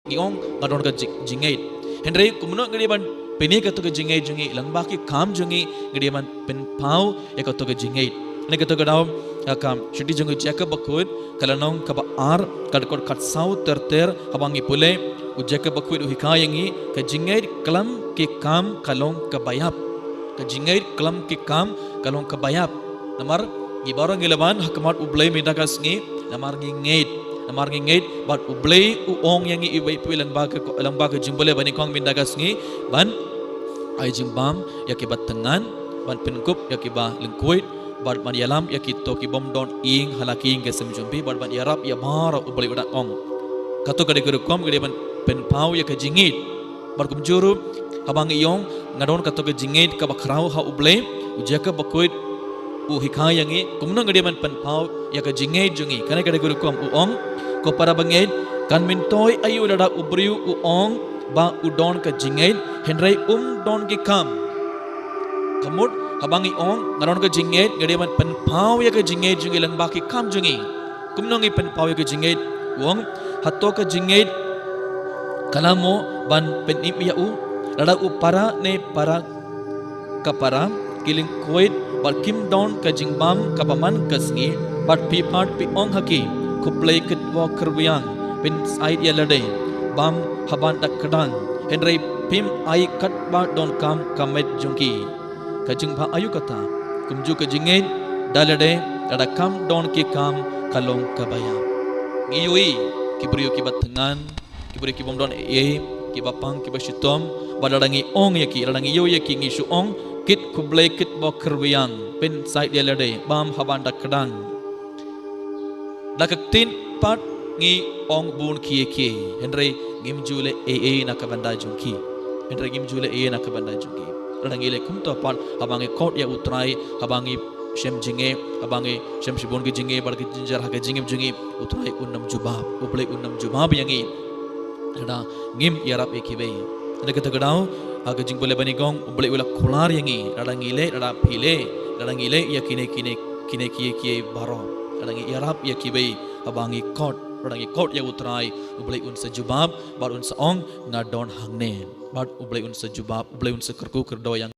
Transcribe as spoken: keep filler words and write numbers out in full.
ngi ong nga don ka jingngeit. Hynrei kumno ngi dei ban pyni kato ka jingngeit jong ngi lyngba ki kam jong ngi, ngi dei ban pynpaw ïa kato ka jingngeit. Ngi kato ka daw, ka shithi jong u Jakob bakhuid, ka lynnong kaba ar, ka dkhot khatsaw ter ter, haba ngi pule, u Jakob bakhuid u hikai ïa ngi, ka jingngeit khlem ki kam ka long kaba ïap. Ka jingngeit khlem ki kam ka long kaba ïap. Namar ngi baroh ngi lah ban ha khmat U Blei mynta ka sngi, namar ngi ngeit, namar ngi ngeit bad U Blei u ong ïa ngi iwei pa iwei lyngba ka, lyngba ka jingpule ba nyngkong mynta ka sngi, ban ai jingbam ïa kiba thngan, ban pynkup ïa kiba lyngkhuid, bad ban ïalam ïa kito ki bym don ïing ha la ki ïing ki sem jong phi, bad ban ïarap ïa baroh, U Blei u da ong. Kato ka dei ka rukom ka dei ban pynpaw ïa ka jingngeit. Bad kumjuh ruh, haba ngi ong nga don kato ka jingngeit kaba khraw ha U Blei, u Jakob bakhuid u hikai ïa ngi kumno ngi dei ban pynpaw ïa ka jingngeit jong ngi. Kane ka dei ka rukom, u ong, ko para bangeit, kan myntoi aïu lada u briew u ong ba u don ka jingngeit, hynrei um don ki kam. Ka mut, haba ngi ong nga don ka jingngeit, ngi dei ban pynpaw ïa ka jingngeit jong ngi lyngba ki kam jong ngi. Kumno ngi pynpaw ïa ka jingngeit? U ong, hato ka jingngeit ka lah mo ban pynim ïa u, lada u para ne para ka para ki lyngkhuid bad kim don ka jingbam kaba man ka sngi, bad phi pat phi ong ha ki, khublei kitbok kyrwiang, pynsaid ïa lade, bam haban da kdang, hynrei phim ai katba donkam ka met jong ki. Ka jingbha aïu kata? Kumjuh ka jingngeit da lade, lada kam don ki kam ka long kaba ïap. Ngi ïohi ki briew kiba thngan, ki briew ki bym don ei ei, kiba pang, kiba shitom, bad lada ngi ong ïa ki, lada ngi ïohi ïa ki, ngi shu ong, kit khublei kitbok kyrwiang, pynsaid ïa lade, bam haban da kdang. Da ka ktien pat ngi ong bun khie khie, hynrei ngim ju leh ei ei na ka bynta jong ki. Hynrei ngim ju leh ei ei na ka bynta jong ki. Lada ngi leh kumta pat, haba ngi khot ïa U Trai, haba ngi shem jingeh, haba ngi shem shibun ki jingeh bad ki jynjar ha ka jingim jong ngi, U Trai un ym jubab, U Blei un ym jubab ïa ngi lada ngim ïarap ïa kiwei. Hynrei kato ka daw, ha ka jingpule ba nyngkong, U Blei u la kular ïa ngi, lada ngi leh, lada phi leh, lada ngi leh ïa kine, kine, kine kiei kiei baroh, lada ngi ïarap ïa kiwei, haba ngi khot, lada ngi khot ïa U Trai, U Blei un sa jubab bad un sa ong, nga don hangne. Bad U Blei un sa jubab, U Blei un sa kyrkhu kyrdoh ïa